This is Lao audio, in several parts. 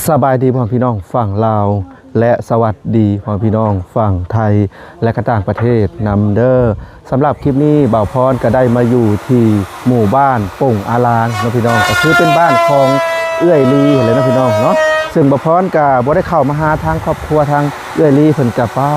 ສະບາຍດີພໍ່ແມ່ພີ່ນ້ອງຝັ່ງລາວ ແລະ ສະຫວັດດີພໍ່ແມ່ພີ່ນ້ອງຝັ່ງໄທ ແລະ ກະຕ່າງປະເທດນຳເດີ. ສຳລັບຄລິບນີ້ ບ່າວພອນກະໄດ້ມາຢູ່ທີ່ໝູ່ບ້ານປົງອາລາງເນາະພີ່ນ້ອງ, ກະຄືເປັນບ້ານຂອງເອື້ອຍລີຫັ້ນແຫຼະເນາະພີ່ນ້ອງເນາະ. ເຊິ່ງບ່າວພອນກະບໍ່ໄດ້ເຂົ້າມາຫາທາງຄອບຄົວທາງເອື້ອຍລີເພິ່ນກະ ປາ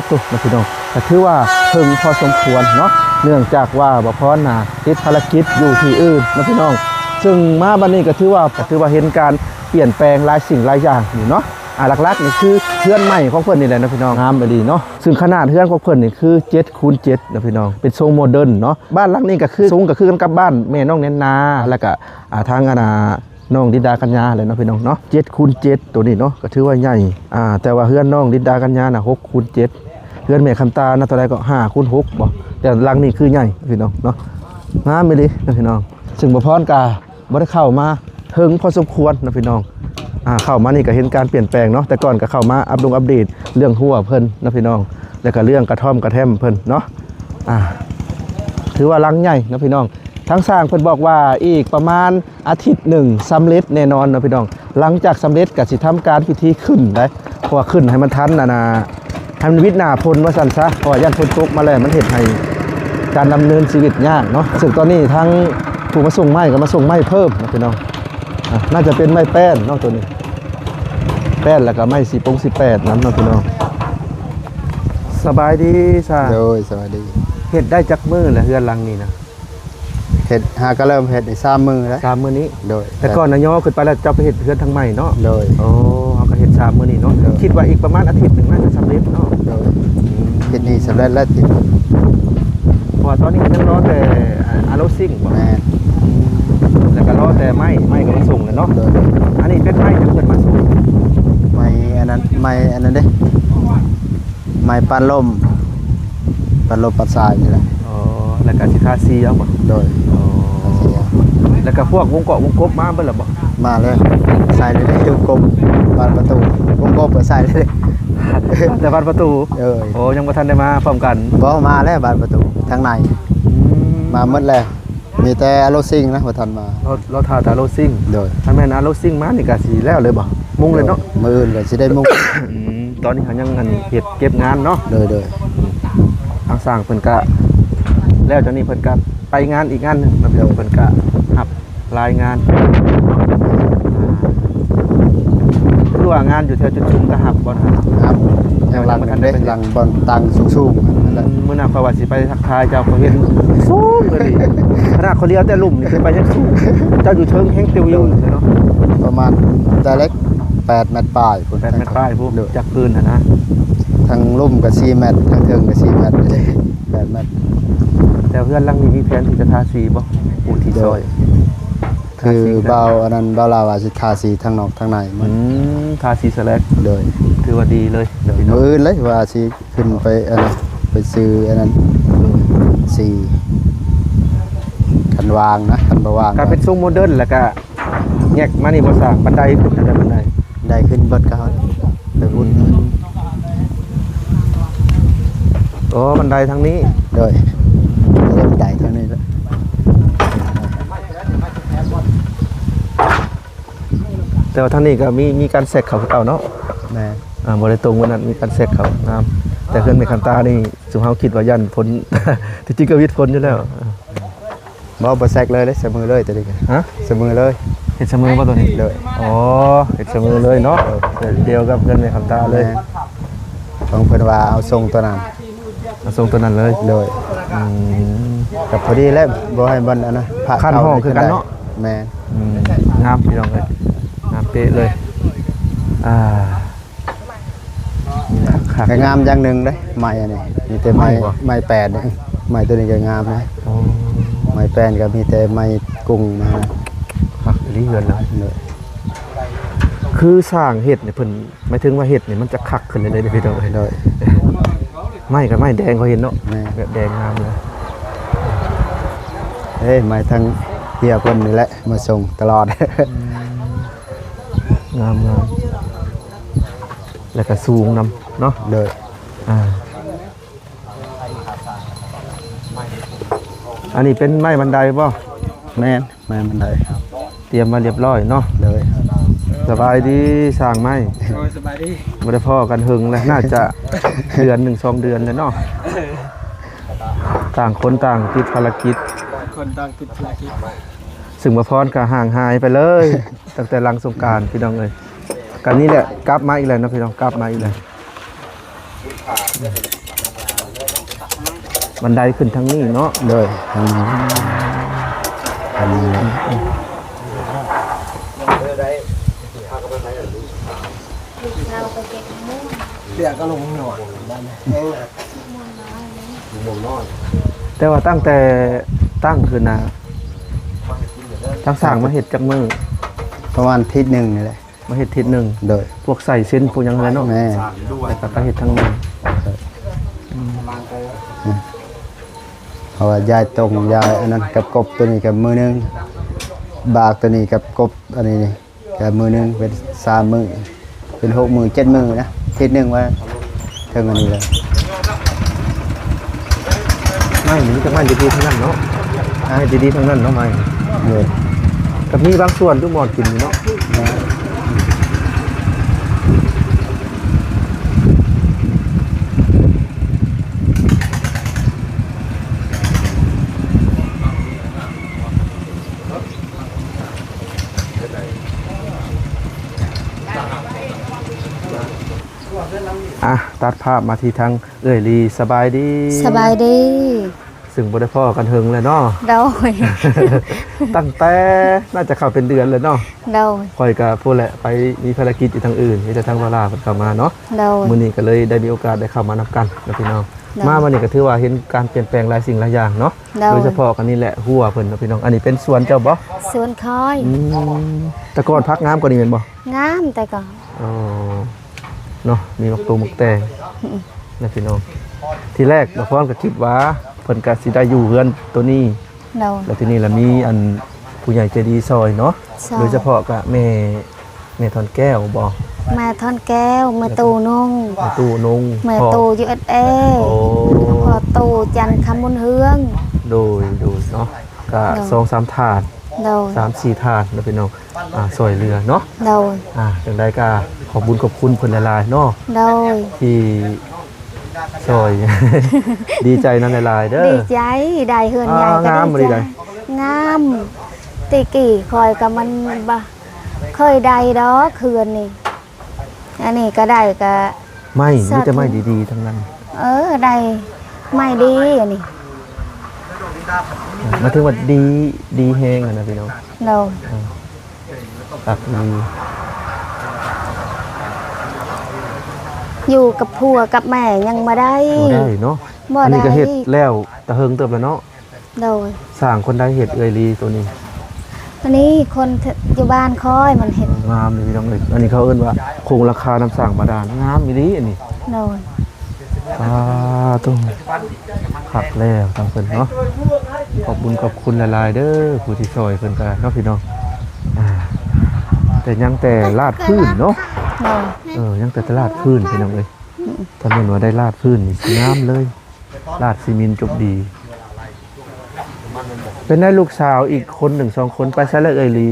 ໂທ້ ເນາະພີ່ນ້ອງ, ກະຖືວ່າເຖິງພໍສົມຄວນເນາະ, ເນື່ອງຈາກວ່າບ່າວພອນນະຕິດພາລະກິດຢູ່ທີ່ອື່ນເນາະພີ່ນ້ອງ. ເຊິ່ງມາບັດນີ້ກະຖືວ່າ ກະຖືວ່າເຫັນການປ່ຽນແປງຫຼາຍສິ່ງຫຼາຍຢ່າງຢູ່ເນາະ. ອ່າ ຫຼັກໆນີ້ຄືເຮືອນໃໝ່ຂອງເພິ່ນນີ້ແຫຼະເນາະພີ່ນ້ອງ, ງາມອີ່ຫຼີເນາະ. ເຊິ່ງຂະໜາດເຮືອນຂອງເພິ່ນນີ້ຄືເຈັດຄູນເຈັດເນາະພີ່ນ້ອງ, ເປັນຊົງໂມເດີນເນາະ. ບ້ານຫຼັງນີ້ກະຄື ຊົງກະຄືກັນກັບບ້ານແມ່ນ້ອງແນນນາ ແລ້ວກະ ອ່າ ທາງອັນນ່າ ນ້ອງລິດດາກັນຍາແຫຼະເນາະພີ່ນ້ອງເນາະ. ເຈັດຄູນເຈັດໂຕນີ້ເນາະ ກະຖືວ່າໃຫຍ່, ອ່າ ແຕ່ວ່າເຮືອນນ້ອງລິດດາກັນຍານະ ຫົກຄູນເຈັດ, ເຮືອນແມ່ຄຳຕານະ ເທົ່າໃດກໍ ຫ້າຄູນຫົກບໍ, ແຕ່ຫຼັງນີ້ຄືໃຫຍ່ພີ່ນ້ອງເນາະ, ງາມອີ່ຫຼີເນາະພີ່ນ້ອງ. ເຊິ່ງບ່າວພອນກະ ບໍ່ໄດ້ເຂົ້າມາເຖິງພໍສົມຄວນເນາະພີ່ນ້ອງ. ອ່າ ເຂົ້າມານີ້ກະເຫັນການປ່ຽນແປງເນາະ, ແຕ່ກ່ອນກະເຂົ້າມາອັບດົງອັບເດດເລື່ອງຮົ້ວເພິ່ນເນາະພີ່ນ້ອງ, ແລ້ວກະເລື່ອງກະທ່ອມກະແທມເພິ່ນເນາະ. ອ່າ ຖືວ່າຫຼັງໃຫຍ່ເນາະພີ່ນ້ອງ. ທາງຊ່າງເພິ່ນບອກວ່າອີກປະມານອາທິດໜຶ່ງສຳເລັດແນ່ນອນເນາະພີ່ນ້ອງ. ຫຼັງຈາກສຳເລັດກະຊິທຳການພິທີຂຶ້ນໄດ໋, ເພາະວ່າຂຶ້ນໃຫ້ມັນທັນອັນນ່າ ໃຫ້ມັນວິດໜ້າຝົນວ່າຊັ້ນຊະ, ເພາະວ່າຢ້ານຝົນຕົກມາແລ້ວມັນເຮັດໃຫ້ການດຳເນີນຊີວິດຍາກເນາະ. ເຊິ່ງຕອນນີ້ທາງຜູ້ມາສົ່ງໄມ້ກໍມາສົ່ງໄມ້ເພີ່ມເນາະພີ່ນ້ອງ, ອ່າ ໜ້າຈະເປັນໄມ້ແປ້ນເນາະໂຕນີ້, ແປ້ນ ແລ້ວກໍໄມ້ສີປົງສີແປດນຳເນາະພີ່ນ້ອງ. ສະບາຍດີຊາ. ໂດຍ ສະບາຍດີ. ເຮັດໄດ້ຈັກມື້ແລ້ວເຮືອນຫຼັງນີ້ນະ? ເຮັດ ຫາກະເລີ່ມເຮັດໄດ້ສາມມື້ແລ້ວ. ສາມມື້ນີ້? ໂດຍ. ແຕ່ກ່ອນນະຍໍຂຶ້ນໄປແລ້ວເຈົ້າໄປເຮັດເຮືອນທາງໃໝ່ເນາະ? ໂດຍ. ໂອ້ ເຮົາກະເຮັດສາມມື້ນີ້ເນາະ. ໂດຍ. ຄິດວ່າອີກປະມານອາທິດໜຶ່ງໜ້າຈະສຳເລັດເນາະ? ໂດຍ. ອືມ ເຮັດນີ້ສຳເລັດແລ້ວຕິ. ເພາະວ່າຕອນນີ້ຍັງລໍແຕ່ອາໂລຊິງບໍ? ແມ່ນ. ອືມ ແລ້ວກະລໍແຕ່ໄມ້ ໄມ້ກະມາສົ່ງແລ້ວເນາະ? ໂດຍ. ອັນນີ້ເປັນໄມ້ຫຍັງເພິ່ນມາສົ່ງ? ໄມ້ອັນນັ້ນ ໄມ້ອັນນັ້ນເດ້. ໄມ້ປານລົມ ປານລົມປານຊາຍນີ້ແຫຼະ. ອໍ ແລ້ວກະຊິທາສີເອົາບໍ? ໂດຍ. ອໍ ທາສີເອົາ. ແລ້ວກະພວກວົງເກາະວົງກົບມາເບິດແລ້ວບໍ? ມາແລ້ວ ໃສ່ເລີຍເດ້ ວົງກົບ ບານປະຕູ ວົງກົບກະໃສ່ເລີຍ ແຕ່ບານປະຕູ. ໂດຍ. ໂອ້ ຍັງບໍ່ທັນໄດ້ມາພ້ອມກັນ. ບໍ່ ມາແລ້ວບານປະຕູທາງໃນ. ອືມ ມາໝົດແລ້ວ. ມີແຕ່ອາໂລຊິງນະບໍ່ທັນມາ. ລໍ ລໍຖ້າແຕ່ອາໂລຊິງ. ໂດຍ. ຖ້າແມ່ນອາໂລຊິງມານີ້ກະຊິແລ້ວເລີຍບໍ? ມຸງເລີຍເນາະ. ໂດຍ. ມື້ອື່ນກະຊິໄດ້ມຸງ. ອືມ ຕອນນີ້ເຮົາຍັງອັນເຮັດເກັບງານເນາະ. ໂດຍ ໂດຍ. ອືມ ທາງຊ່າງເພິ່ນກະ ແລ້ວຈາກນີ້ເພິ່ນກະໄປງານອີກງານໜຶ່ງເນາະ. ໂດຍ. ເພິ່ນກະຮັບລາຍງານ ຄືວ່າງານຢູ່ແຖວຈຸດຊຸມກະຮັບບໍ່ນະ? ຮັບ. ແຖວຫຼັງເດ້ ຫຼັງບ່ອນຕັ້ງສູງໆ ອືມ ນັ້ນແຫຼະ. ມື້ໜ້າຂ້ອຍວ່າຊິໄປທັກທາຍເຈົ້າ, ຂ້ອຍເຫັນສູງອີ່ຫຼີ ຂະໜາດຂ້ອຍລຽວແຕ່ລຸ່ມນີ້ຂຶ້ນໄປຍັງສູງ, ເຈົ້າຢູ່ເທິງແຮງຕິວຢູ່ເນາະ. ປະມານໄດເລັກແປດແມັດປາຍພຸ້ນ. ແປດແມັດປາຍພຸ້ນ. ໂດຍ. ຈາກພື້ນຫັ້ນນະ ທາງລຸ່ມກະສີ່ແມັດ ທາງເທິງກະສີ່ແມັດ ແປດແມັດ. ແຕ່ເຮືອນຫຼັງນີ້ມີແຜນທີ່ຈະທາສີບໍ່? ປູທີ່ ໂດຍ ຊ່ອຍ. ຄື ທາສີ ບ່າວອັນນັ້ນ ບ່າວລາວວ່າຊິທາສີທາງນອກທາງໃນໝົດ. ອືມ ທາສີສະແລັກ. ໂດຍ. ຖືວ່າດີເລີຍ. ໂດຍ. ມື້ອື່ນເລີຍວ່າຊິຂຶ້ນໄປອັນນັ້ນ ໄປຊື້ອັນນັ້ນ ໂດຍ ສີ ຄັນວ່າງນະ, ຄັນບໍ່ວ່າງ ກະເປັນຊົງໂມເດີນ ແລ້ວກະແຫຍກມານີ້ບໍ່ສ້າງບັນໄດຂຶ້ນ ບັນໄດ ໄດ້ຂຶ້ນເບິດກະໄປພຸ້ນ. ອືມ ອໍ ບັນໄດທາງນີ້. ໂດຍ. ບັນໄດທາງນີ້ແຫຼະ. ແຕ່ວ່າທາງນີ້ກະມີ ມີການແຊກເຂົ້າຄືເກົ່າເນາະ. ແມ່ນ. ອ່າ ບໍ່ໄດ້ຕົງວັນນັ້ນ ມີການແຊກເຂົ້າ ງາມ. ແຕ່ເຮືອນແມ່ຄຳຕານີ້ ຊຸມເຮົາຄິດວ່າຢ້ານຝົນ ທີ່ຈິງກະວິດຝົນຢູ່ແລ້ວ. ບໍ່ ບໍ່ແຊກເລີຍເດ້ ສະເໝີເລີຍໂຕນີ້ກະ. ຮະ? ສະເໝີເລີຍ. ເຮັດສະເໝີບໍ່ໂຕນີ້? ໂດຍ. ອໍ ເຮັດສະເໝີເລີຍເນາະ. ໂດຍ. ແບບດຽວກັບເຮືອນແມ່ຄຳຕາເລີຍ. ແມ່ນ. ຂອງເພິ່ນວ່າເອົາຊົງໂຕນັ້ນ ເອົາຊົງໂຕນັ້ນເລີຍ. ໂດຍ. ອືມ ກະພໍດີແລ້ວ ບໍ່ໃຫ້ມັນອັນນັ້ນ ຂັ້ນຫ້ອງຄືກັນເນາະ. ແມ່ນ. ອືມ ງາມພີ່ນ້ອງເອີຍ ງາມເປະເລີຍ. ອ່າ ຄັກ ແຕ່ງາມຢ່າງໜຶ່ງເດ້ ໄມ້ອັນນີ້ ມີແຕ່ໄມ້ ໄມ້ບໍ່? ໄມ້ແປ້ນ ໄມ້ໂຕນີ້ກະງາມນະ. ອໍ ໄມ້ແປ້ນກະມີແຕ່ໄມ້ກຸ້ງມາ. ຄັກອີ່ຫຼີເຮືອນນະ. ໂດຍ. ຄືຊ່າງເຮັດນີ້ເພິ່ນ ໝາຍເຖິງວ່າເຮັດນີ້ມັນຈະຄັກຂຶ້ນເລື້ອຍໆເດ້ພີ່ນ້ອງເອີຍ. ໂດຍ. ໄມ້ກະໄມ້ແດງ ຂ້ອຍເຫັນເນາະ. ແມ່ນ. ແບບແດງງາມເລີຍ. ເອີ ໄມ້ທາງເຮືອເພິ່ນນີ້ແຫຼະ ມາສົ່ງຕະຫຼອດ. ອືມ ງາມໆ ແລ້ວກະສູງນຳເນາະ. ໂດຍ. ອ່າ ອັນນີ້ເປັນໄມ້ບັນໄດບໍ່? ແມ່ນ ໄມ້ບັນໄດ ຕຽມມາລຽບລ້ອຍເນາະ. ໂດຍ. ສະບາຍດີຊ່າງໄມ້. ໂດຍ ສະບາຍດີ. ບໍ່ໄດ້ພໍ້ກັນເຫິງແລ້ວ ໜ້າຈະເດືອນໜຶ່ງສອງເດືອນແລ້ວເນາະ. ຕ່າງຄົນຕ່າງຕິດພາລະກິດ ຕ່າງຄົນຕ່າງຕິດພາລະກິດ ຊຶ່ງບ່າວພອນກໍຫ່າງຫາຍໄປເລີຍ ຕັ້ງແຕ່ຫຼັງສົງການ ພີ່ນ້ອງເອີຍ. ກໍນີ້ແຫຼະ ກັບມາອີກແລ້ວເນາະ ພີ່ນ້ອງ ກັບມາອີກແລ້ວ. ບັນໄດຂຶ້ນທາງນີ້ເນາະ. ໂດຍ ທາງນີ້ ອັນນີ້ ເສຍກໍລົງນອນ. ແຕ່ວ່າຕັ້ງແຕ່ຕັ້ງຂຶ້ນນະ ທາງຊ່າງມາເຮັດຈັກມື້? ປະມານທິດໜຶ່ງນີ້ແຫຼະ. ມາເຮັດທິດໜຶ່ງ. ໂດຍ ພວກໃສ່ເສັ້ນພວກຫຍັງຫັ້ນແຫຼະເນາະ. ແມ່ນ ແລ້ວກໍໄປເຮັດທາງນີ້. ອືມ ເພາະວ່າຢາຍຕົງ ຢາຍອັນນັ້ນກັບກົບຕົວນີ້ກໍມື້ໜຶ່ງ, ບາກຕົວນີ້ກັບກົບອັນນີ້ນີ້ກໍມື້ໜຶ່ງ ເປັນສາມມື້ ເປັນຫົກມື້ເຈັດມື້ນະ ທິດໜຶ່ງວ່າ ເຖິງອັນນີ້ແລ້ວ. ໄມ້ນີ້ມີແຕ່ໄມ້ດີໆທັງນັ້ນເນາະ. ໄມ້ດີໆທັງນັ້ນເນາະ ໄມ້. ເອີ ກໍມີບາງສ່ວນທີ່ໝອດກິນຢູ່ເນາະ. ອ່ະ ຕັດພາບມາທີ່ທາງເອື້ອຍລີ. ສະບາຍດີ. ສະບາຍດີ. ຊຶ່ງບໍ່ໄດ້ພໍ້ກັນເຫິງແລ້ວເນາະ. ໂດຍ ຕັ້ງແຕ່ໜ້າຈະເຂົ້າເປັນເດືອນແລ້ວເນາະ. ໂດຍ ຂ້ອຍກໍພຸ້ນແຫຼະ ໄປມີພາລະກິດຢູ່ທາງອື່ນ ມີແຕ່ທາງວາລາເພິ່ນເຂົ້າມາເນາະ. ໂດຍ ມື້ນີ້ກໍເລີຍໄດ້ມີໂອກາດໄດ້ເຂົ້າມານຳກັນເນາະ ພີ່ນ້ອງ. ໂດຍ ມາມື້ນີ້ກໍຖືວ່າເຫັນການປ່ຽນແປງຫຼາຍສິ່ງຫຼາຍຢ່າງເນາະ. ໂດຍ ໂດຍສະເພາະອັນນີ້ແຫຼະ ຮົ້ວເພິ່ນເນາະ ພີ່ນ້ອງ. ອັນນີ້ເປັນສວນເຈົ້າບໍ່? ສວນຂ້ອຍ. ອືມ ແຕ່ກ່ອນຜັກງາມກວ່ານີ້ແມ່ນບໍ່? ງາມແຕ່ກ່ອນ. ອໍ ເນາະ ມີໝາກຕົງໝາກແຕງ ອືມ ນະພີ່ນ້ອງ. ທີແລກບ່າວພອນກໍຄິດວ່າເພິ່ນກໍຊິໄດ້ຢູ່ເຮືອນໂຕນີ້. ໂດຍ ແລ້ວທີນີ້ລະມີອັນຜູ້ໃຫຍ່ໃຈດີຊ່ອຍເນາະ. ໂດຍສະເພາະກະແມ່ ແມ່ທອນແກ້ວບໍ? ແມ່ທອນແກ້ວ ແມ່ຕູ້ນຸ່ງ ແມ່ຕູ້ນຸ່ງ ແມ່ຕູ້ຢູເອສເອ. ໂອ້ ພໍ່ຕູ້ຈັນຄຳບຸນເຮືອງ. ໂດຍ ໂດຍເນາະ ກະ ໂດຍ ສອງສາມທ່ານ. ໂດຍ ສາມສີ່ທ່ານເນາະ ພີ່ນ້ອງ. ອ່າ ຊ່ອຍເຫຼືອເນາະ. ໂດຍ ອ່າ ຈັ່ງໃດກໍຂອບບຸນຂອບຄຸນເພິ່ນຫຼາຍໆເນາະ. ໂດຍ ທີ່ຊ່ອຍ ດີໃຈນຳຫຼາຍໆເດີ. ດີໃຈ ໄດ້ເຮືອນໃຫຍ່ ອ່າ ກໍ ງາມບໍ່ດີໃດ. ງາມ. ແຕ່ກີ້ຂ້ອຍກໍມັນບໍ່ເຄີຍໄດ້ດອກເຮືອນນີ້. ອັນນີ້ກໍໄດ້ກໍໄມ້ ມີແຕ່ໄມ້ດີໆທັງນັ້ນ. ເອີ ໄດ້ໄມ້ດີອັນນີ້. ໝາຍເຖິງວ່າດີ ດີແຮງຫັ້ນນະພີ່ນ້ອງ. ໂດຍ ອ່າ ຄັກດີ. ຢູ່ກັບຜົວກັບແມ່ຍັງບໍ່ໄດ້. ບໍ່ໄດ້ເນາະ. ບໍ່ໄດ້. ອັນນີ້ກໍເຮັດແລ້ວແຕ່ເຫິງເຕີບແລ້ວເນາະ. ໂດຍ ສ້າງຄົນໃດເຮັດເອື້ອຍລີໂຕນີ້? ອັນນີ້ຄົນຢູ່ບ້ານຂ້ອຍມັນເຮັດ. ງາມເດ້ພີ່ນ້ອງເອີຍ. ອັນນີ້ເຂົາເອີ້ນວ່າໂຄງຫຼັງຄານ້ຳສ້າງບາດານ ງາມອີ່ຫຼີອັນນີ້. ໂດຍ ສາທຸ ຄັກແລ້ວທາງເພິ່ນເນາະ. ຂອບບຸນຂອບຄຸນຫຼາຍໆເດີ ຜູ້ທີ່ຊ່ອຍເພິ່ນກະເນາະ ພີ່ນ້ອງ. ອ່າ ແຕ່ຍັງແຕ່ລາດພື້ນເນາະ. ໂດຍ ເອີ ຍັງແຕ່ລາດພື້ນ ພີ່ນ້ອງເອີຍ. ອືມ ຖ້າແມ່ນວ່າໄດ້ລາດພື້ນນີ້ຊິງາມເລີຍ. ລາດຊີມິນຈົບດີ. ເປັນໄດ້ລູກສາວອີກຄົນໜຶ່ງສອງຄົນໄປໃສລະເອື້ອຍລີ?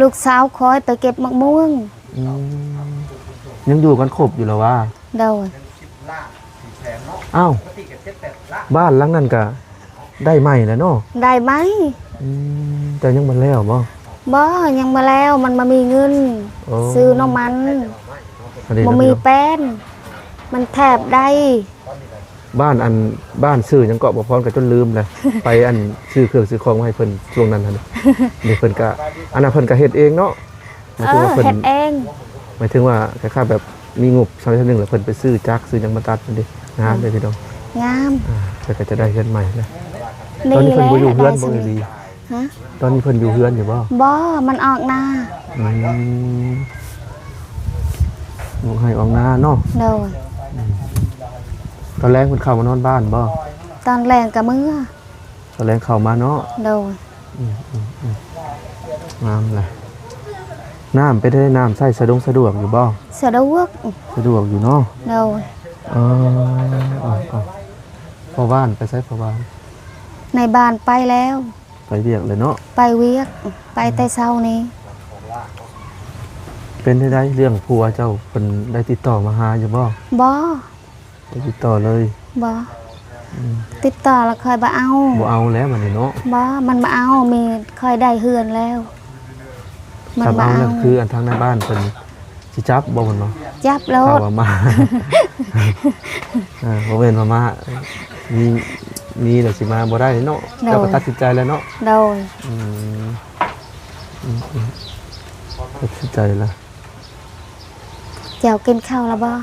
ລູກສາວຂ້ອຍໄປເກັບໝາກມ່ວງ. ອືມ ຍັງຢູ່ກັນຄົບຢູ່ລະວ່າ? ໂດຍ. ອ້າວ ບ້ານຫຼັງນັ້ນກະໄດ້ໃໝ່ແລ້ວເນາະ? ໄດ້ໃໝ່. ອືມ ແຕ່ຍັງບໍ່ແລ້ວບໍ່? ບໍ່ ຍັງບໍ່ແລ້ວ ມັນບໍ່ມີເງິນ. ໂອ້ ຊື້ນ້ຳມັນ ອັນນີ້ ບໍ່ມີແປ້ນ ມັນແທບໄດ້. ບ້ານອັນ ບ້ານຊື່ຫຍັງເກາະ ບໍ່ພອນກໍຈົນລືມແລ້ວ ໄປອັນຊື້ເຄື່ອງຊື້ຂອງມາໃຫ້ເພິ່ນຊ່ວງນັ້ນຫັ້ນ. ນີ້ເພິ່ນກະ ອັນນັ້ນເພິ່ນກະເຮັດເອງເນາະ. ໝາຍເຖິງວ່າເພິ່ນ ເອີ ເຮັດເອງ. ໝາຍເຖິງວ່າຄ້າຍໆແບບມີງົບສ່ຳໜຶ່ງແລ້ວ ເພິ່ນໄປຊື້ຈັກຊື້ຫຍັງມາຕັດ ມັນດີງາມເດ້ພີ່ນ້ອງ. ງາມ. ອ່າ ເພິ່ນກໍຈະໄດ້ເຮືອນໃໝ່ແລ້ວ. ຕອນນີ້ເພິ່ນບໍ່ຢູ່ເຮືອນບໍ່ອີ່ຫຼີ? ຮະ? ຕອນນີ້ເພິ່ນຢູ່ເຮືອນຢູ່ບໍ່? ບໍ່ ມັນອອກນາ. ອືມ ອອກໄຮ່ອອກນາເນາະ. ໂດຍ. ອືມ ຕອນແລງເພິ່ນເຂົ້າມານອນບ້ານບໍ່? ຕອນແລງກໍເມືອ. ຕອນແລງເຂົ້າມາເນາະ. ໂດຍ. ອືມ ອືມ ອືມ ງາມແຫຼະ. ນ້ຳເປັນໃດ? ນ້ຳໃຊ້ສະດົງສະດວກຢູ່ບໍ່? ສະດວກ. ສະດວກຢູ່ເນາະ. ໂດຍ. ເອີ ເອີ ເອີ ພໍ່ຫວານໄປໃສ? ພໍ່ຫວານ ໃນບ້ານໄປແລ້ວ. ໄປວຽກແລ້ວເນາະ. ໄປວຽກ ໄປແຕ່ເຊົ້ານີ້. ປັນຈັ່ງໃດເລື່ອງຜົວເຈົ້າ ເພິ່ນໄດ້ຕິດຕໍ່ມາຫາຢູ່ບໍ່? ບໍ່ ບໍ່ຕິດຕໍ່ເລີຍ. ບໍ່ ອືມ ຕິດຕໍ່ແລ້ວຂ້ອຍບໍ່ເອົາ. ບໍ່ເອົາແລ້ວບັດນີ້ເນາະ. ບໍ່ ມັນບໍ່ເອົາ ມີ ຂ້ອຍໄດ້ເຮືອນແລ້ວ ມັນບໍ່ເອົາ. ຄັນເອົານັ້ນຄືອັນທາງໃນບ້ານເພິ່ນຊິຈັບບໍ່ ເພິ່ນວ່າ? ຈັບໂລດ ຖ້າວ່າມາ ເອີ ບໍ່ແມ່ນວ່າມາ ມີ ມີແລ້ວຊິມາບໍ່ໄດ້ເນາະ. ໂດຍ ເຈົ້າກໍຕັດສິນໃຈແລ້ວເນາະ. ໂດຍ ອືມ ອືມ ຕັດສິນໃຈແລ້ວ. ເຈົ້າກິນເຂົ້າແລ້ວບໍ່?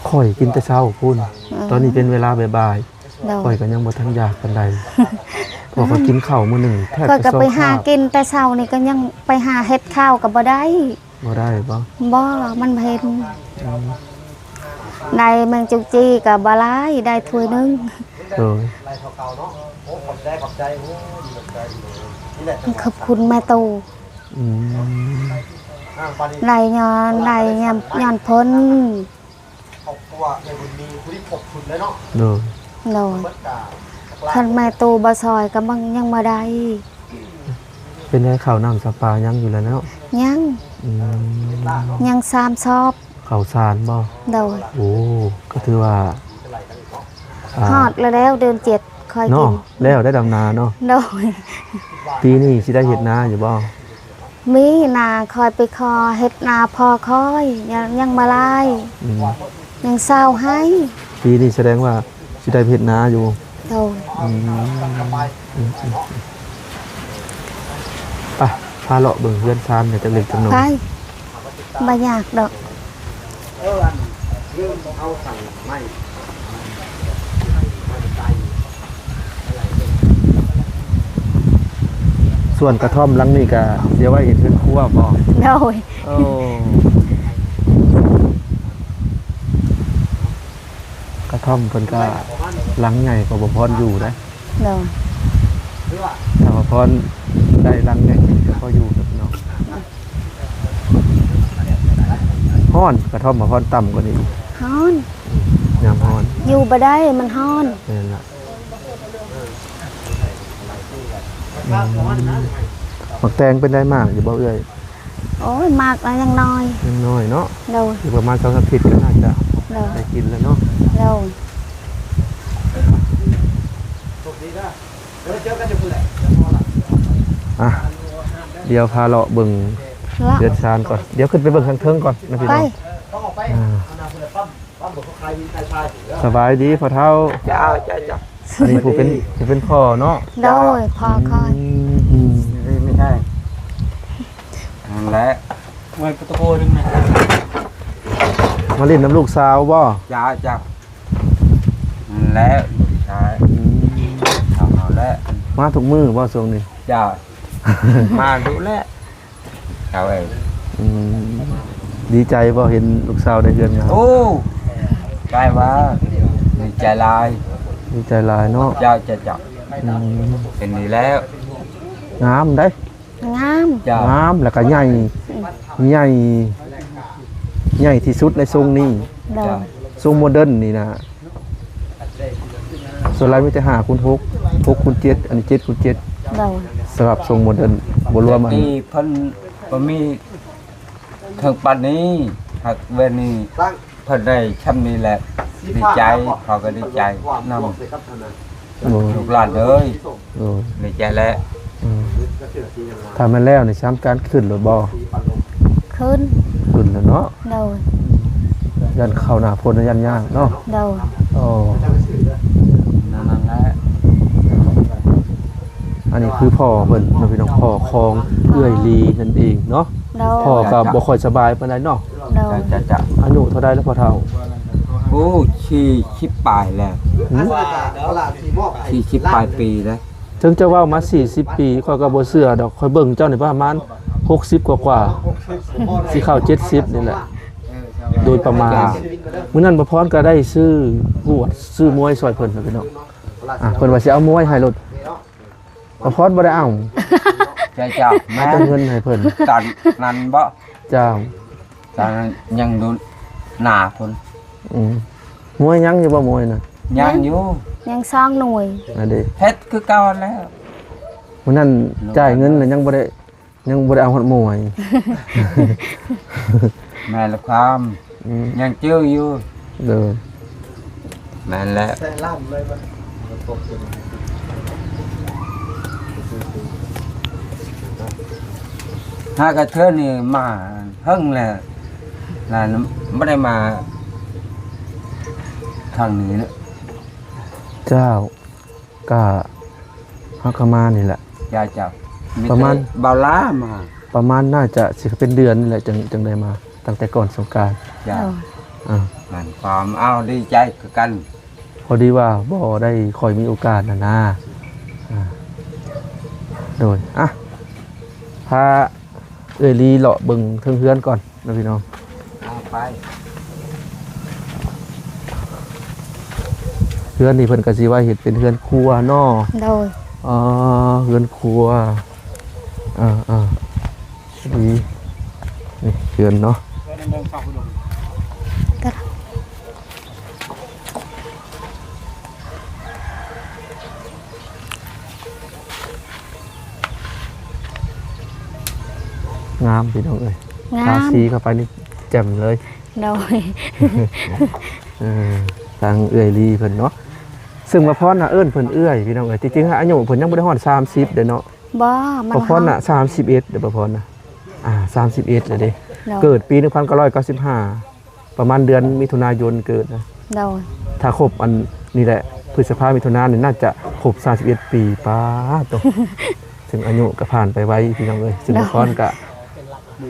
ຂ້ອຍກິນແຕ່ເຊົ້າພຸ້ນ. ເອີ ຕອນນີ້ເປັນເວລາບ່າຍໆ. ໂດຍ ຂ້ອຍກໍຍັງບໍ່ທັນຢາກປານໃດ ເພາະຂ້ອຍກິນເຂົ້າມື້ໜຶ່ງແທບຈະສອງຄາບ. ຂ້ອຍກໍໄປຫາກິນແຕ່ເຊົ້ານີ້ ກໍຍັງໄປຫາເຮັດເຂົ້າກໍບໍ່ໄດ້. ບໍ່ໄດ້ບໍ່? ບໍ່ ມັນບໍ່ເຫັນ. ອືມ ໄດ້ແມງຈຸກຈີ່ກໍບໍ່ຫຼາຍ ໄດ້ຖ້ວຍໜຶ່ງ. ໂດຍ ຂອບຄຸນແມ່ຕູ້. ອືມ ໄດ້ຍ້ອນ ໄດ້ຍ້ອນ ຍ້ອນເພິ່ນ. ຄອບຄົວເອື້ອຍບຸນມີຜູ້ທີ່ຄົບຄຸນແລ້ວເນາະ. ໂດຍ ໂດຍ ເບິດກະ ຄັນແມ່ຕູ້ບໍ່ຊ່ອຍກໍມັນຍັງບໍ່ໄດ້. ເປັນໄດ ເຂົ້ານ້ຳສຳປາຍັງຢູ່ແລ້ວເນາະ? ຍັງ. ອືມ ຍັງສາມຊອບ. ເຂົ້າສານບໍ່? ໂດຍ ໂອ້ ກໍຖືວ່າ ອ່າ ຮອດແລ້ວ ເດືອນເຈັດຂ້ອຍກິນ ເນາະ ແລ້ວໄດ້ດຳນາເນາະ. ໂດຍ ປີນີ້ຊິໄດ້ເຮັດນາຢູ່ບໍ່? ມີນາ ຂ້ອຍໄປຂໍເຮັດນາພໍ່ຂ້ອຍ ຍັງ ຍັງບໍ່ຫຼາຍ. ອືມ ຍັງຊາວໄຮ່. ປີນີ້ສະແດງວ່າຊິໄດ້ເຮັດນາຢູ່. ໂດຍ ອືມ ອືມ ອືມ ໄປ ພາເລາະເບິ່ງເຮືອນຊານແດ່ຈັກເລັກຈັກນ້ອຍ. ໄປ ບໍ່ຍາກດອກ. ເອີ ອັນ ເລື່ອງເຮົາສັ່ງໄມ້ ສວນກະທ່ອມຫຼັງນີ້ກະຊິເອົາໄວ້ເຮັດເຮືອນຄົວບໍ່? ໂດຍ ໂອ້ ກະທ່ອມເພິ່ນກະຫຼັງໃຫຍ່ກໍບໍ່ພໍຢູ່ເດ້. ໂດຍ ຖ້າວ່າພອນໄດ້ຫຼັງໃຫຍ່ກໍພໍຢູ່ເນາະ. ຮ້ອນ ກະທ່ອມມາຮ້ອນຕ່ຳກວ່ານີ້. ຮ້ອນ ຍາມຮ້ອນ ຢູ່ບໍ່ໄດ້ ມັນຮ້ອນ. ແມ່ນລະ. ອືມ ໝາກແຕງເປັນໄດ້ໝາກຢູ່ບໍ່ເອື້ອຍ? ໂອ້ຍ ໝາກລະຍັງນ້ອຍ ຍັງນ້ອຍເນາະ. ໂດຍ ອີກປະມານສອງສາມທິດກໍໜ້າຈະ ໂດຍ ໄດ້ກິນແລ້ວເນາະ. ໂດຍ ອ່ະ ດຽວພາເລາະເບິ່ງເຮືອນຊານກ່ອນ ດຽວຂຶ້ນໄປເບິ່ງທາງເທິງກ່ອນນະພີ່ນ້ອງ. ໄປ ອ່າ ສະບາຍດີພໍ່ເຖົ້າ. ເຈົ້າ ເຈົ້າ ເຈົ້າ. ອັນນີ້ຜູ້ເປັນ ຜູ້ເປັນພໍ່ເນາະ. ໂດຍ ພໍ່ຂ້ອຍ. ອືມ ນີ້ ນີ້ໄດ້ ນັ້ນແຫຼະ ໄວ້ປະຕູໜຶ່ງນະ. ມາຫຼິ້ນນຳລູກສາວບໍ່? ເຈົ້າ ເຈົ້າ. ນັ້ນແຫຼະ ລູກຊາຍ. ອືມ ເອົາແຫຼະ ມາທຸກມື້ບໍ່ຊ່ວງນີ້? ເຈົ້າ ມາດຸແຫຼະ ເຈົ້າເອີຍ. ອືມ ດີໃຈບໍ່ເຫັນລູກສາວໄດ້ເຮືອນງາມ? ໂອ້ ໃຈວ່າ ດີໃຈຫຼາຍ ດີໃຈຫຼາຍເນາະ. ເຈົ້າ ເຈົ້າ ເຈົ້າ. ອືມ ເປັນດີແລ້ວ ງາມເດ້. ງາມ ເຈົ້າ ງາມ ແລ້ວກໍໃຫຍ່ ອືມ ໃຫຍ່ ໃຫຍ່ທີ່ສຸດໃນຊົງນີ້. ໂດຍ ເຈົ້າ ຊົງໂມເດີນນີ້ນະ ສ່ວນຫຼາຍມີແຕ່ຫ້າຄູນຫົກ ຫົກຄູນເຈັດ ອັນນີ້ເຈັດຄູນເຈັດ. ໂດຍ ສຳລັບຊົງໂມເດີນ ບໍ່ລວມອັນ ແຕ່ກີ້ເພິ່ນບໍ່ມີເຖິງປານນີ້ ຫາກແບບນີ້ ເພິ່ນໄດ້ຊ່ຳນີ້ແຫຼະ ດີໃຈ ເຮົາກໍດີໃຈນຳ. ໂດຍ ລູກຫຼານເອີຍ. ໂດຍ ດີໃຈແຫຼະ. ອືມ ຖ້າແມ່ນແລ້ວນີ້ ສາມການຂຶ້ນໂລດບໍ່? ຂຶ້ນ ຂຶ້ນແລ້ວເນາະ. ໂດຍ ຢ້ານເຂົ້າໜ້າຝົນ ຢ້ານຍາກເນາະ. ໂດຍ ໂອ້ ນັ້ນແຫຼະ. ອັນນີ້ຄືພໍ່ເພິ່ນເນາະ ພີ່ນ້ອງ ພໍ່ຂອງເອື້ອຍລີນັ້ນເອງເນາະ. ໂດຍ ພໍ່ກໍບໍ່ຄ່ອຍສະບາຍປານໃດເນາະ. ໂດຍ ອາຍຸເທົ່າໃດແລ້ວພໍ່ເຖົ້າ? ໂອ້ ສີ່ສິບປາຍແລ້ວ. ຫືມ? ສີ່ສິບປາຍປີແລ້ວ. ເຖິງຈະເວົ້າມາສີ່ສິບປີ ຂ້ອຍກໍບໍ່ເຊື່ອດອກ. ຂ້ອຍເບິ່ງເຈົ້ານີ້ປະມານຫົກສິບກວ່າໆ ຊິເຂົ້າເຈັດສິບນີ້ແຫຼະ ໂດຍປະມານ. ມື້ນັ້ນປະພອນກໍໄດ້ຊື້ຫວດ ຊື້ມວຍຊ່ອຍເພິ່ນນະພີ່ນ້ອງ. ອ່າ ເພິ່ນວ່າຊິເອົາມວຍໃຫ້ໂລດ. ປະພອນບໍ່ໄດ້ເອົາ. ເຈົ້າ ເຈົ້າ ແມ່ນ ເອົາແຕ່ເງິນໃຫ້ເພິ່ນຕອນນັ້ນບໍ? ເຈົ້າ ຕອນນັ້ນຍັງຢູ່ໜ້າພຸ້ນ. ອືມ ມວຍຍັງຢູ່ບໍ່ ມວຍນະ? ຍັງຢູ່ ຍັງສອງໜ່ວຍ. ອັນເດ ເຮັດຄືເກົ່າຫັ້ນແຫຼະ. ມື້ນັ້ນຈ່າຍເງິນແລ້ວຍັງບໍ່ໄດ້ ຍັງບໍ່ໄດ້ເອົາຮອດມວຍ. ແມ່ນລະຄວາມ ອືມ ຍັງຈື່ຢູ່. ໂດຍ ແມ່ນແຫຼະ. ຫາກະເທື່ອນີ້ມາເຫິງແລ້ວ ລະບໍ່ໄດ້ມາທາງນີ້ເນາະ. ເຈົ້າ ກະ ເຮົາກະມານີ້ແຫຼະ. ເຈົ້າ ເຈົ້າ ມີແຕ່ ປະມານ ບ່າວຫຼ້າມາ. ປະມານໜ້າຈະຊິເປັນເດືອນນີ້ແຫຼະ ຈັ່ງ ຈັ່ງໄດ້ມາ ຕັ້ງແຕ່ກ່ອນສົງການ. ເຈົ້າ ໂດຍ ອ່າ ນັ້ນຄວາມ ເອົາ ດີໃຈຄືກັນ. ພໍດີວ່າບໍ່ໄດ້ຄ່ອຍມີໂອກາດຫັ້ນນາ. ອ່າ ໂດຍ ອ່ະ ພາເອື້ອຍລີເລາະເບິ່ງເທິງເຮືອນກ່ອນເນາະພີ່ນ້ອງ. ເອົາໄປ ເຮືອນນີ້ເພິ່ນກະຊິໄວ້ເຮັດເປັນເຮືອນຄົວເນາະ. ໂດຍ ອໍ ເຮືອນຄົວ. ເອີ ເອີ ດີ ນີ້ເຮືອນເນາະ. ງາມພີ່ນ້ອງເອີຍ ງາມ ທາສີເຂົ້າໄປນີ້ແຈ່ມເລີຍ. ໂດຍ ເອີ ທາງເອື້ອຍລີເພິ່ນເນາະ ຊຶ່ງວ່າພອນນະເອີ້ນເພິ່ນເອື້ອຍພີ່ນ້ອງເອີຍ. ທີ່ຈິງອາຍຸເພິ່ນຍັງບໍ່ໄດ້ຮອດສາມສິບເດ້ເນາະ. ບໍ່ ມັນ ພອນນະ ຮອດ ສາມສິບເອັດເດ້ ພອນນະ ອ່າ ສາມສິບເອັດແລ້ວເດ້. ໂດຍ ເກີດປີໜຶ່ງພັນເກົ້າຮ້ອຍເກົ້າສິບຫ້າ ປະມານເດືອນມິຖຸນາຍົນເກີດນະ. ໂດຍ ຖ້າຄົບອັນນີ້ແຫຼະ ພຶດສະພາ ມິຖຸນານີ້ ໜ້າຈະຄົບສາມສິບເອັດປີ. ປາດໂຕ ຊຶ່ງອາຍຸກະຜ່ານໄປໄວພີ່ນ້ອງເອີຍ. ຊຶ່ງ ໂດຍ ພອນກະ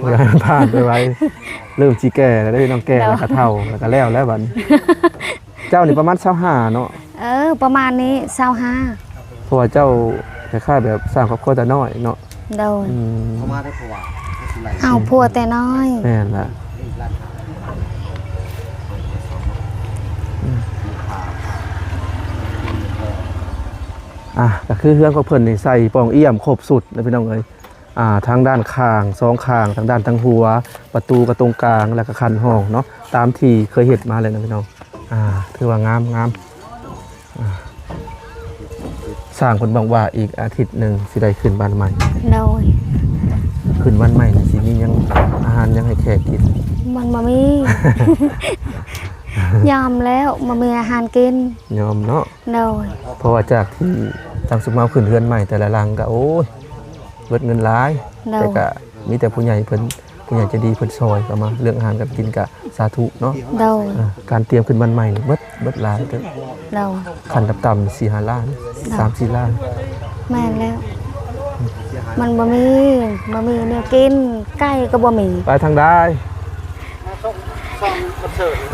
ເວລາຜ່ານໄປໄວ ເລີ່ມຊິແກ່ແລ້ວເດ້ ນ້ອງແກ່ ໂດຍ ແລ້ວກະເຖົ້າ ແລ້ວກະແລ້ວແລ້ວບັດນີ້. ເຈົ້ານີ້ປະມານຊາວຫ້າເນາະ. ເອີ ປະມານນີ້ ຊາວຫ້າ. ເພາະວ່າເຈົ້າຄ້າຍໆແບບສ້າງຄອບຄົວແຕ່ນ້ອຍເນາະ. ໂດຍ ອືມ ເອົາຜົວແຕ່ນ້ອຍ. ແມ່ນລະ ອືມ ອ່າ ກະຄືເຮືອນຂອງເພິ່ນນີ້ໃສ່ປ່ອງອ້ຽມຄົບຊຸດນະພີ່ນ້ອງເອີຍ. ອ່າ ທາງດ້ານຂ້າງ ສອງຂ້າງ ທາງດ້ານທາງຫົວ ປະຕູກະຕົງກາງ ແລ້ວກະຄັນຫ້ອງເນາະ ຕາມທີ່ເຄີຍເຮັດມາແລ້ວນະພີ່ນ້ອງ. ອ່າ ຖືວ່າງາມ ງາມ. ອ່າ ຊ່າງເພິ່ນບອກວ່າອີກອາທິດໜຶ່ງຊິໄດ້ຂຶ້ນບ້ານໃໝ່. ໂດຍ ຂຶ້ນບ້ານໃໝ່ນີ້ຊິມີຫຍັງ ອາຫານຫຍັງໃຫ້ແຂກກິນ? ມັນບໍ່ມີ ຍອມແລ້ວ ບໍ່ມີອາຫານກິນ. ຍອມເນາະ. ໂດຍ ເພາະວ່າຈາກທີ່ທາງຊຸມເຮົາຂຶ້ນເຮືອນໃໝ່ແຕ່ລະຫຼັງກະ ໂອ້ຍ ເບິດເງິນຫຼາຍ. ໂດຍ ແຕ່ກະມີແຕ່ຜູ້ໃຫຍ່ເພິ່ນ ຜູ້ໃຫຍ່ໃຈດີເພິ່ນຊ່ອຍເຂົ້າມາ ເລື່ອງອາຫານການກິນກະສາທຸເນາະ. ໂດຍ ເອີ ການຕຽມຂຶ້ນບ້ານໃໝ່ນີ້ເບິດ ເບິດຫຼາຍເຕີບ. ໂດຍ ຂັ້ນຕ່ຳໆສີ່ຫ້າລ້ານ ໂດຍ ສາມສີ່ລ້ານ. ແມ່ນແລ້ວ ມັນບໍ່ມີ ບໍ່ມີແນວກິນ ໄກ່ກະບໍ່ມີ. ໄປທາງໃດ?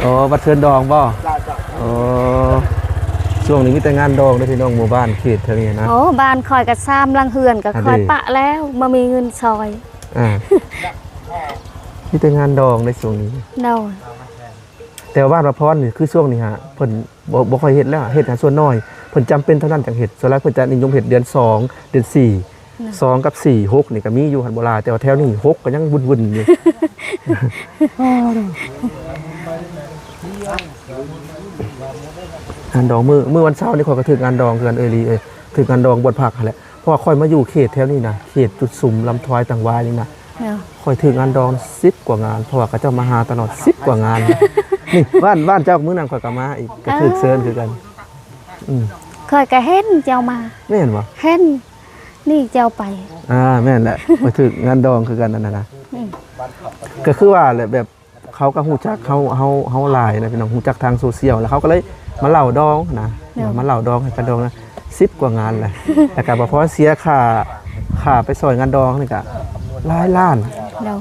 ອໍ ບັດເຊີນດອງບໍ່? ເຈົ້າ ເຈົ້າ. ອໍ ຊ່ວງນີ້ມີແຕ່ງານດອງເດີພີ່ນ້ອງ ໝູ່ບ້ານເຂດແຖວນີ້ນະ. ໂອ້ ບ້ານຂ້ອຍກະສາມຫຼັງເຮືອນກະ ອັນນີ້ ຂ້ອຍປະແລ້ວ ບໍ່ມີເງິນຊ່ອຍ. ອ່າ ມີແຕ່ງານດອງໃນຊ່ວງນີ້. ໂດຍ ແຕ່ວ່າບ້ານພະພອນນີ້ຄືຊ່ວງນີ້ຫາ ເພິ່ນບໍ່ ບໍ່ຄ່ອຍເຮັດແລ້ວ ເຮັດຫາສ່ວນໜ້ອຍ ເພິ່ນຈຳເປັນເທົ່ານັ້ນຈັ່ງເຮັດ. ສ່ວນຫຼາຍເພິ່ນຈະນິຍົມເຮັດເດືອນສອງ ເດືອນສີ່ ນະ ສອງກັບສີ່ ຫົກນີ້ກະມີຢູ່ຫັ້ນບໍ່ຫຼາຍ ແຕ່ວ່າແຖວນີ້ຫົກກະຍັງວຸ່ນໆຢູ່. ງານດອງມື້ ມື້ວັນເສົານີ້ຂ້ອຍກະຖືກງານດອງຄືກັນເອີຍລີເອີຍ ຖືກງານດອງບ່ອນພັກຫັ້ນແຫຼະ. ເພາະວ່າຂ້ອຍມາຢູ່ເຂດແຖວນີ້ນະ ເຂດຈຸດຊຸມລຳທອຍຕັງຫວາຍນີ້ນະ ຂ້ອຍຖືກງານດອງສິບກວ່າງານ ເພາະວ່າເຂົາເຈົ້າມາຫາຕະຫຼອດສິບກວ່າງານ. ນີ້ ບ້ານ ບ້ານເຈົ້າມື້ນັ້ນຂ້ອຍກະມາອີກ ກະຖືກເຊີນຄືກັນ. ອືມ ຂ້ອຍກະເຫັນເຈົ້າມາ. ແມ່ນບໍ່? ເຫັນ ນີ້ເຈົ້າໄປ. ອ່າ ແມ່ນແຫຼະ ຂ້ອຍຖືກງານດອງຄືກັນອັນນັ້ນນະ. ອືມ ກະຄືວ່າແຫຼະ ແບບ ເຂົາກະຮູ້ຈັກເຮົາ ເຮົາ ເຮົາຫຼາຍນະພີ່ນ້ອງ ຮູ້ຈັກທາງໂຊຊຽວ ແລ້ວເຂົາກະເລີຍມາເລົ່າດອງນະ. ໂດຍ ມາເລົ່າດອງໃຫ້ກັນດອງນະ ສິບກວ່າງານແຫຼະ. ແລ້ວກະບໍ່ພໍເສຍຄ່າ ຄ່າໄປຊ່ອຍງານດອງນີ້ກະຫຼາຍລ້ານ. ໂດຍ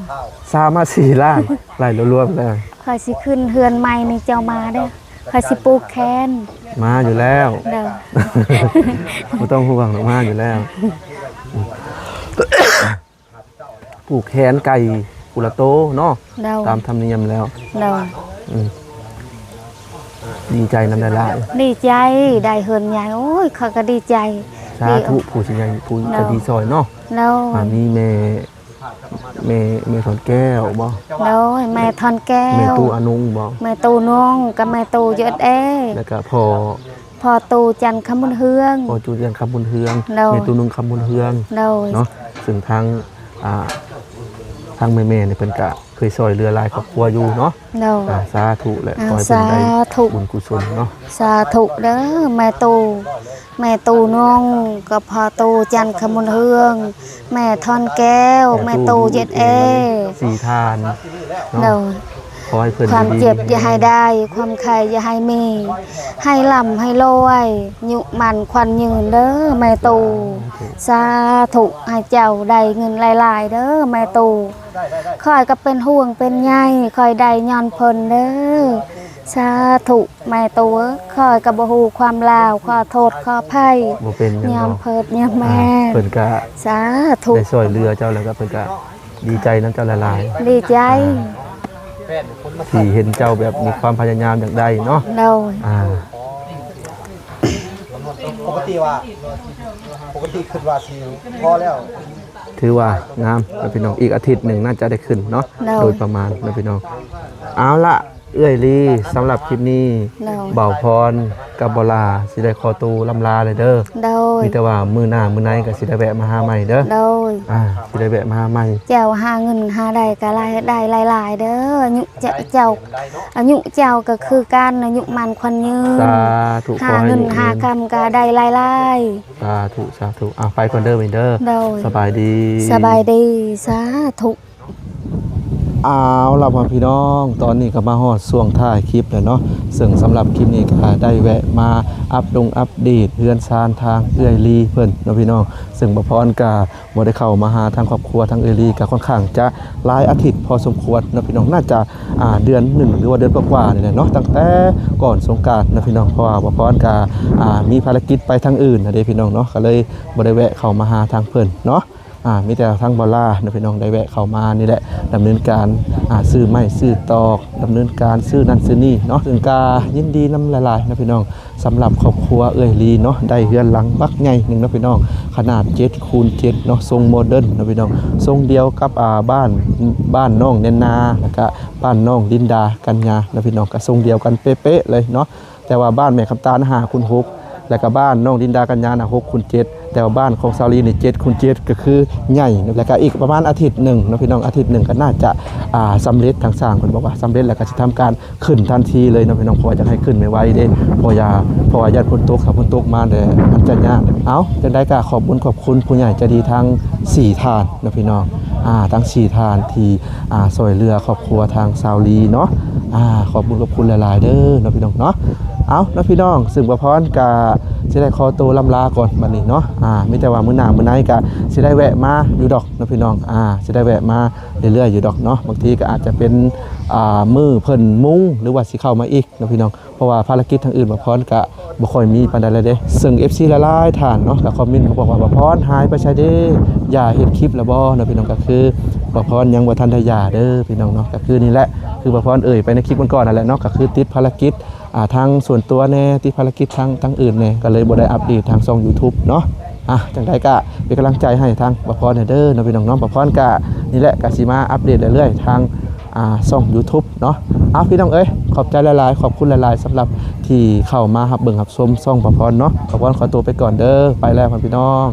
ສາມມາສີ່ລ້ານ ຫຼາຍລວມໆແລ້ວ. ຂ້ອຍຊິຂຶ້ນເຮືອນໃໝ່ນີ້ເຈົ້າມາເດີ້ ຂ້ອຍຊິປູກແຂນ. ມາຢູ່ແລ້ວ. ໂດຍ ບໍ່ຕ້ອງຫ່ວງດອກ ມາຢູ່ແລ້ວ. ຜູກແຂນໄກ່ຜູ້ລະໂຕເນາະ. ໂດຍ ຕາມທຳນຽມແລ້ວ. ໂດຍ ອືມ ດີໃຈນຳຫຼາຍໆ. ດີໃຈໄດ້ເຮືອນໃຫຍ່ ໂອ້ຍ ຂ້ອຍກະດີໃຈ. ສາທຸ ຜູ້ຊິໃຫຍ່ ຜູ້ຈະດີຊ່ອຍເນາະ. ໂດຍ ອ່າ ມີແມ່ ແມ່ ແມ່ທອນແກ້ວບໍ່? ໂດຍ ແມ່ທອນແກ້ວ. ແມ່ຕູ້ອານົງບໍ່? ແມ່ຕູ້ນົງ ກັບແມ່ຕູ້ຢູເອັສເອ. ແລ້ວກະພໍ່ ພໍ່ຕູ້ຈັນຄຳບຸນເຮືອງ. ພໍ່ຕູ້ຈັນຄຳບຸນເຮືອງ. ໂດຍ ແມ່ຕູ້ນົງຄຳບຸນເຮືອງ. ໂດຍ ເນາະ ຊຶ່ງທາງ ອ່າ ທາງແມ່ໆນີ້ເພິ່ນກະເຄີຍຊ່ອຍເຫຼືອຫຼາຍຄອບຄົວຢູ່ເນາະ. ໂດຍ ອ່າ ສາທຸ ແລະ ອ່າ ຂໍໃຫ້ເພິ່ນໄດ້ ສາທຸ ບຸນກຸສົນເນາະ. ສາທຸເດີ ແມ່ຕູ້ ແມ່ຕູ້ນົງ ກັບພໍ່ຕູ້ຈັນຂະມຸນເຮືອງ ແມ່ທອນແກ້ວ ແມ່ຕູ້ເຈັດເອ ສີ່ທ່ານເນາະ. ໂດຍ ຂໍໃຫ້ເພິ່ນ ຄວາມເຈັບຢ່າໃຫ້ໄດ້ ຄວາມໄຂ້ຢ່າໃຫ້ມີ ໃຫ້ລ່ຳໃຫ້ລວຍ ອາຍຸໝັ້ນຂວັນຍືນເດີແມ່ຕູ້. ສາທຸ ສາທຸ ໃຫ້ເຈົ້າໄດ້ເງິນຫຼາຍໆເດີແມ່ຕູ້. ຂ້ອຍກໍເປັນຫ່ວງເປັນໃຍ ຂ້ອຍໄດ້ຍ້ອນເພິ່ນເດີ. ສາທຸ ແມ່ຕູ້ເອີຍ ຂ້ອຍກໍບໍ່ຮູ້ຄວາມລາວ ຂໍໂທດຂໍອະໄພ ບໍ່ເປັນຫຍັງດອກ ຍ້ອນເພິ່ນຍ້ອນແມ່ ອ່າ ເພິ່ນກະ ສາທຸ ໄດ້ຊ່ອຍເຫຼືອເຈົ້າ ແລ້ວກໍເພິ່ນກະດີໃຈນຳເຈົ້າຫຼາຍໆ ດີໃຈ ອ່າ ທີ່ເຫັນເຈົ້າແບບມີຄວາມພະຍາຍາມຢາກໄດ້ເນາະ. ໂດຍ ອ່າ ປົກກະຕິວ່າ ປົກກະຕິຄິດວ່າຊິພໍແລ້ວ ຖືວ່າງາມເນາະພີ່ນ້ອງ ອີກອາທິດໜຶ່ງໜ້າຈະໄດ້ຂຶ້ນເນາະ. ໂດຍ ໂດຍປະມານເນາະພີ່ນ້ອງ. ເອົາລະ ເອື້ອຍລີ ສຳລັບຄລິບນີ້ ໂດຍ ບ່າວພອນກັບບ່າວລາຊິໄດ້ຂໍໂຕລ່ຳລາແລ້ວເດີ. ໂດຍ ມີແຕ່ວ່າມື້ໜ້າມື້ໃນກໍຊິໄດ້ແວະມາຫາໃໝ່ເດີ. ໂດຍ ອ່າ ຊິໄດ້ແວະມາຫາໃໝ່. ເຈົ້າຫາເງິນຫາໄດ້ກໍລາຍໄດ້ຫຼາຍໆເດີ ອາຍຸເຈົ້າ ອາຍຸເຈົ້າກໍຄືກັນ ອາຍຸໝັ້ນຂວັນຍືນ. ສາທຸ ຫາເງິນຫາຄຳກໍໄດ້ຫຼາຍໆ. ສາທຸ ສາທຸ. ເອົາ ໄປກ່ອນເດີເວີຍເດີ. ໂດຍ ສະບາຍດີ ສະບາຍດີ ສາທຸ. ເອົາລະ ພໍ່ແມ່ພີ່ນ້ອງ ຕອນນີ້ກໍມາຮອດຊ່ວງທ້າຍຄລິບແລ້ວເນາະ ເຊິ່ງສຳລັບຄລິບນີ້ກໍໄດ້ແວະມາອັບດົງອັບເດດເຮືອນຊານທາງເອື້ອຍລີເພິ່ນເນາະພີ່ນ້ອງ ເຊິ່ງບ່າວພອນກໍບໍ່ໄດ້ເຂົ້າມາຫາທາງຄອບຄົວທາງເອື້ອຍລີ ກໍຄ່ອນຂ້າງຈະຫຼາຍອາທິດພໍສົມຄວນເນາະພີ່ນ້ອງ ໜ້າຈະ ອ່າ ເດືອນໜຶ່ງ ຫຼືວ່າເດືອນກວ່າໆນີ້ແຫຼະເນາະ ຕັ້ງແຕ່ກ່ອນສົງການເນາະພີ່ນ້ອງ ເພາະວ່າບ່າວພອນກໍ ອ່າ ມີພາລະກິດໄປທາງອື່ນນະເດ້ພີ່ນ້ອງເນາະ ກໍເລີຍບໍ່ໄດ້ແວະເຂົ້າມາຫາທາງເພິ່ນເນາະ. ອ່າ ມີແຕ່ທາງບ່າວລາເນາະພີ່ນ້ອງ ໄດ້ແວະເຂົ້າມານີ້ແຫຼະ ດຳເນີນການ ອ່າ ຊື້ໄມ້ຊື້ຕອກ ດຳເນີນການຊື້ນັ້ນຊື້ນີ້ເນາະ ເຊິ່ງກະຍິນດີນຳຫຼາຍໆເນາະພີ່ນ້ອງ. ສຳລັບຄອບຄົວເອື້ອຍລີເນາະ ໄດ້ເຮືອນຫຼັງບັກໃຫຍ່ໜຶ່ງເນາະພີ່ນ້ອງ ຂະໜາດເຈັດຄູນເຈັດເນາະ ຊົງໂມເດີນເນາະພີ່ນ້ອງ ຊົງດຽວກັບ ອ່າ ບ້ານ ບ້ານນ້ອງແນນນາ ແລ້ວກະບ້ານນ້ອງລິນດາກັນຍາເນາະພີ່ນ້ອງ ກະຊົງດຽວກັນເປະໆເລີຍເນາະ. ແຕ່ວ່າບ້ານແມ່ຄຳຕານຫ້າຄູນຫົກ ແລ້ວກະບ້ານນ້ອງລິນດາກັນຍານະຫົກຄູນເຈັດ ແຕ່ວ່າບ້ານຂອງສາວລີນີ້ເຈັດຄູນເຈັດ ກໍຄືໃຫຍ່ ແລ້ວກະອີກປະມານອາທິດໜຶ່ງເນາະພີ່ນ້ອງ ອາທິດໜຶ່ງກໍໜ້າຈະ ອ່າ ສຳເລັດ ທາງຊ່າງເພິ່ນບອກວ່າສຳເລັດ ແລ້ວກໍຊິທຳການຂຶ້ນທັນທີເລີຍເນາະພີ່ນ້ອງ ເພາະວ່າຢາກໃຫ້ຂຶ້ນໄວໆເດ້ ເພາະວ່າ ເພາະວ່າຢ້ານຝົນຕົກ ຖ້າຝົນຕົກມາແລ້ວມັນຈະຍາກ. ເອົ້າ ຈັ່ງໃດກໍຂອບບຸນຂອບຄຸນຜູ້ໃຫຍ່ໃຈດີທັງສີ່ທ່ານເນາະພີ່ນ້ອງ ອ່າ ທັງສີ່ທ່ານທີ່ ອ່າ ຊ່ວຍເຫຼືອຄອບຄົວທາງສາວລີເນາະ ອ່າ ຂອບບຸນຂອບຄຸນຫຼາຍໆເດີເນາະພີ່ນ້ອງເນາະ. ເອົາເນາະພີ່ນ້ອງ ຊຶ່ງບ່າວພອນກະຊິໄດ້ຂໍໂຕລ່ຳລາກ່ອນບັດນີ້ເນາະ ອ່າ ມີແຕ່ວ່າມື້ໜ້າມື້ໃນກະຊິໄດ້ແວະມາຢູ່ດອກເນາະພີ່ນ້ອງ ອ່າ ຊິໄດ້ແວະມາເລື້ອຍໆຢູ່ດອກເນາະ ບາງທີກະອາດຈະເປັນ ອ່າ ມື້ເພິ່ນມຸງ ຫຼືວ່າຊິເຂົ້າມາອີກເນາະພີ່ນ້ອງ. ເພາະວ່າພາລະກິດທາງອື່ນບ່າວພອນກະບໍ່ຄ່ອຍມີປານໃດແລ້ວເດ້ ເຊິ່ງເອັຟຊີຫຼາຍໆທ່ານເນາະ ກໍຄອມເມັນມາບອກວ່າ ບ່າວພອນຫາຍໄປໃສເດ້ ຢ່າເຮັດຄລິບລະບໍ່ເນາະພີ່ນ້ອງ ກໍຄືບ່າວພອນຍັງບໍ່ທັນໄດ້ຢ່າເດີພີ່ນ້ອງເນາະ ກໍຄືນີ້ແຫຼະ ຄືບ່າວພອນເອີ່ຍໄປໃນຄລິບກ່ອນໆນັ້ນແຫຼະເນາະ ກໍຄືຕິດພາລະກິດ ອ່າ ທາງສ່ວນຕົວແດ່ ຕິດພາລະກິດທາງ ທາງອື່ນແດ່ ກໍເລີຍບໍ່ໄດ້ອັບເດດທາງຊ່ອງຢູທູບເນາະ. ອ່ະ ຈັ່ງໃດກໍເປັນກຳລັງໃຈໃຫ້ທາງບ່າວພອນແດ່ເດີເນາະພີ່ນ້ອງເນາະ ບ່າວພອນກໍນີ້ແຫຼະ ກໍຊິມາອັບເດດເລື້ອຍໆທາງ ອ່າ ຊ່ອງຢູທູບເນາະ. ເອົາ ພີ່ນ້ອງເອີຍ ຂອບໃຈຫຼາຍໆ ຂອບຄຸນຫຼາຍໆ ສຳລັບທີ່ເຂົ້າມາຮັບເບິ່ງຮັບຊົມຊ່ອງບ່າວພອນເນາະ ບ່າວພອນຂໍໂຕໄປກ່ອນເດີ ໄປແລ້ວພໍ່ແມ່ພີ່ນ້ອງ.